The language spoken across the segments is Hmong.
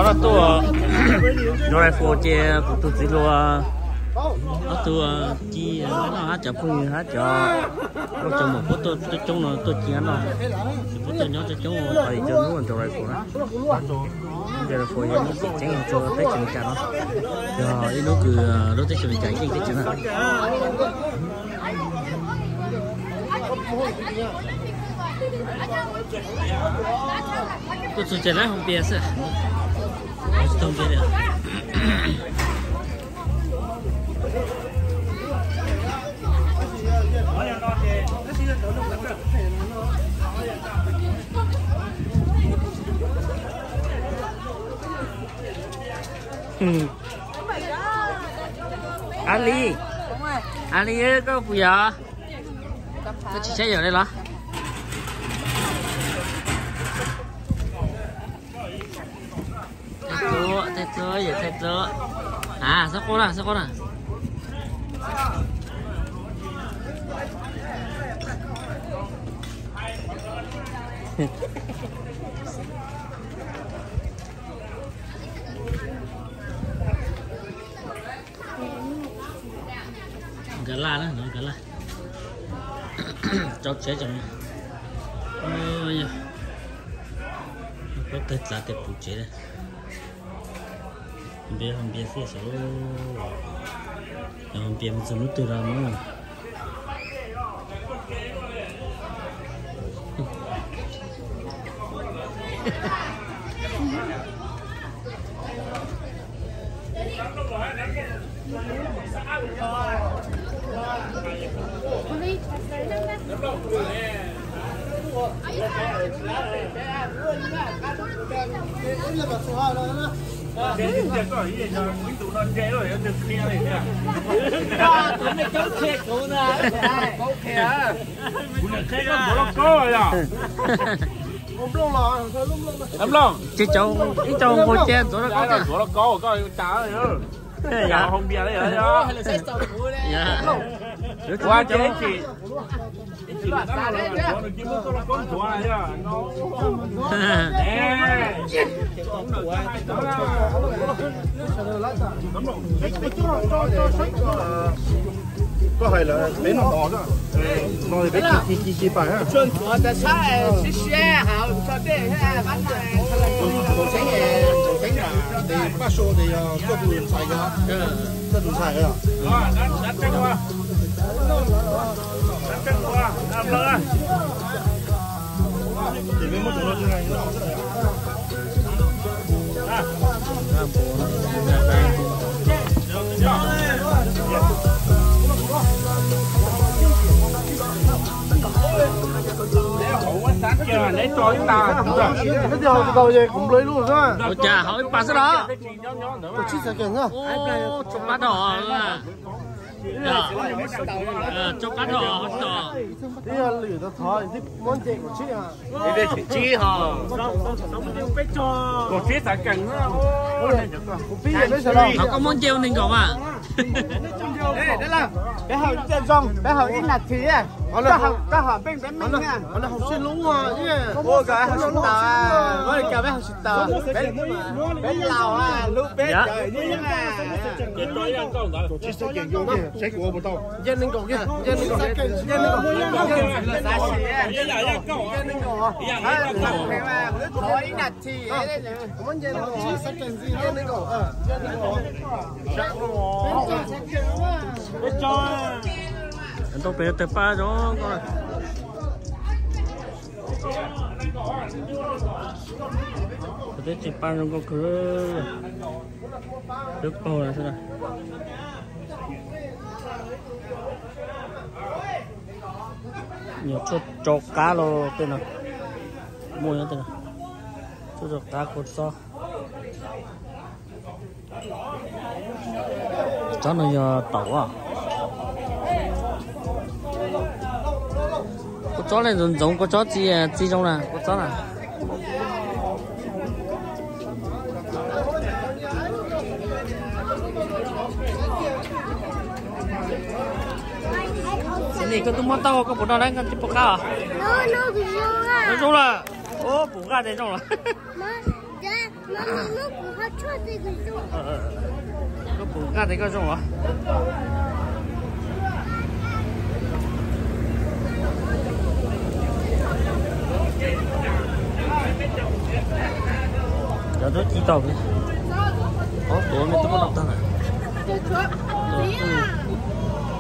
Tuaj, Joe Rifle ces kuv tus txiv hluas, ob tug ci no hab cov phooj ywg hab cov, cov muam puab tuaj coob coob no tuaj ci hab no, tsis puab tuaj nyob coob coob, qhov yim cov hnub Joe Rifle na. Joe Rifle yog ib lub tseem ceeb rua teb chaws Amelikas no, yog ib lub kws lub teb chaws Amelikas yeej teb chaws na. Tuaj txug ces lawv haus npias xwb, tsis tau npias li. Ali, Ali, koj puas yog? Koj tsis saib yawm li los? Thaij txuj, thaij txuj, yawm thaij txuj. A, xob quaj na, xob quaj na. Nkawd laj na, nkawd laj. Rau tsev tseem, yog, tawg txav tes puv tsev. Npias, npias xwb sav, npias mus txog hnub twg los mus. Kuv niam qhia koj ntuav lauj kaub yog. Ces cov ib co nqus cia ntuav lauj kaub, ntuav lauj kaub koj cas, cas haus npias li. Ua ces Koj hais lawm peb noj mov, no peb ci ci ci pais. Tsoom tseeb, tsoom tseeb na, tes paj sau tes yog koj tus ntxhais, koj tus ntxhais. Ua cas haus ib pas xwb los? Tsau qab dhau, tsau qab dhau. Kaum tsib xav kees na. Thov koj muab nce ua nees nkaum mas. Peb haus zoo, peb haus ib nas this, koj haus peb meej na. Ua koj haus tsis tau, ua li cas peb haus tsis tau, peb laus hlub peb cov. Nce nees nkaum, nce nees nkaum, nce nees nkaum, nce nees nkaum. Thov ib nas this. Ntau pem tawg paj zoo nkauj. Tawg paj zoo nkauj kawg. Twb paug xwb na. Nyuam tshuaj tsau qab los tej no. Muaj nyob tej no. Tshuaj tsau qab kua txob. Tsob no yog taum. Kua txob li ntxoov ntxoov, kua txob txi, txi zoo na, kua txob na. Nim koj twb muab tau, koj puas noj lawm, koj tsis pom qab os? Zoo lawm. Ub, pom qab tias zoo lawm. Koj puas nqaj tes koj zoo os? Cov tub ci tau, ob tuav me tub muab noj tag lawm.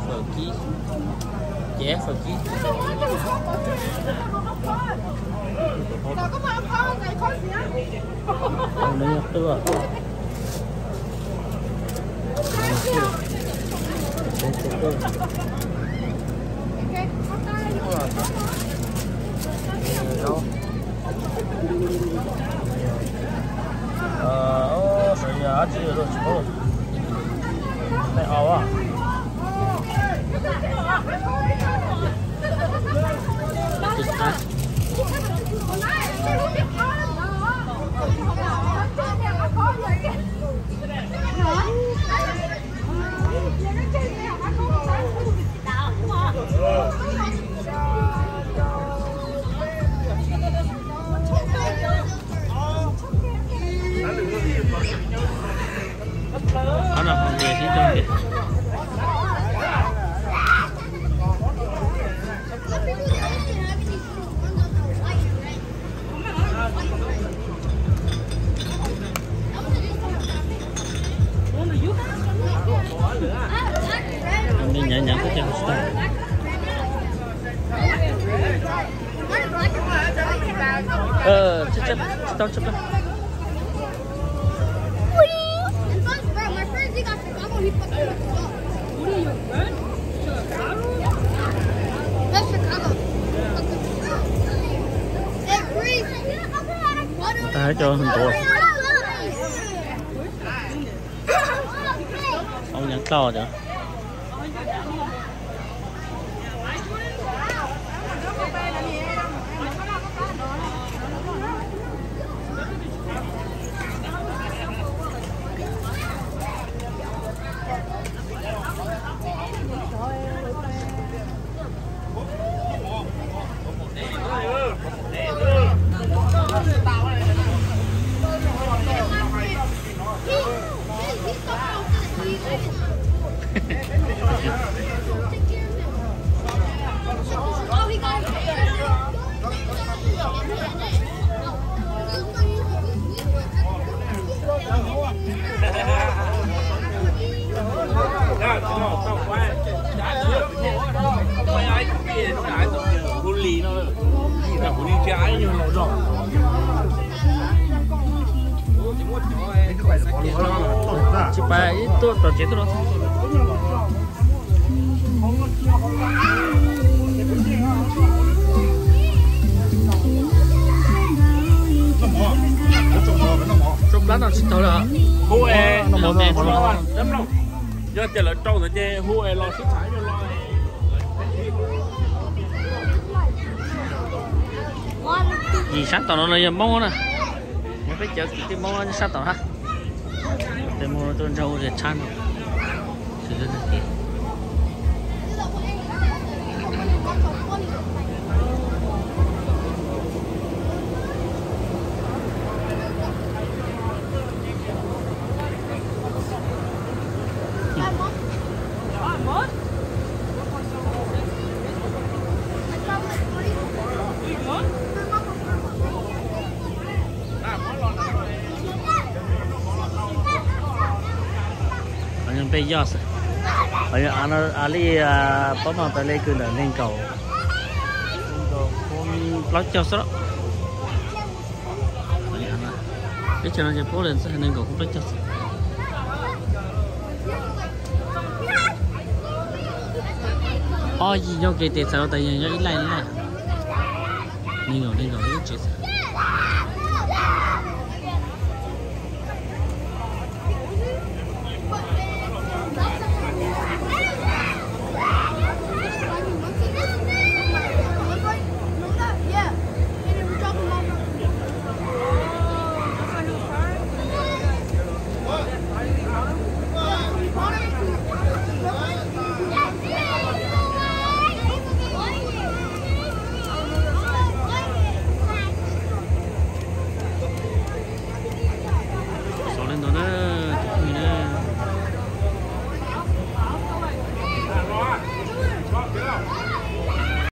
Fawm kib, ces fawm kib. Sawv yog dab tsi los tsis paub. Tej au a. Nyav nyav koj ces tsis tau. Tsis tau, tsis tau. Tag cov ntuav. Au nyav tau cov. Tsis pais ib tuaj tom tsev tuaj no. Tsau plab no tsis tau lawm. Yog tias lawv rau ntawd ces hu es los sib tham los. Yim sab tom no no yog Hmoob na. Yog peb cov kwv tij Hmoob sab tom hab. Tej Hmoob tuaj nrog ua zes tshab no. Peb yoj xwb. Av li pob maj tas li kws ntawm neeg nkaum, nkaum plaub caug xwb. Teb chaws no ces puab li neeg nkaum plaub caug xwb. Ob yig nyob kev tes txhais tas yog ib laij laij. Neeg nkaum neeg nkaum ib tsev xwb.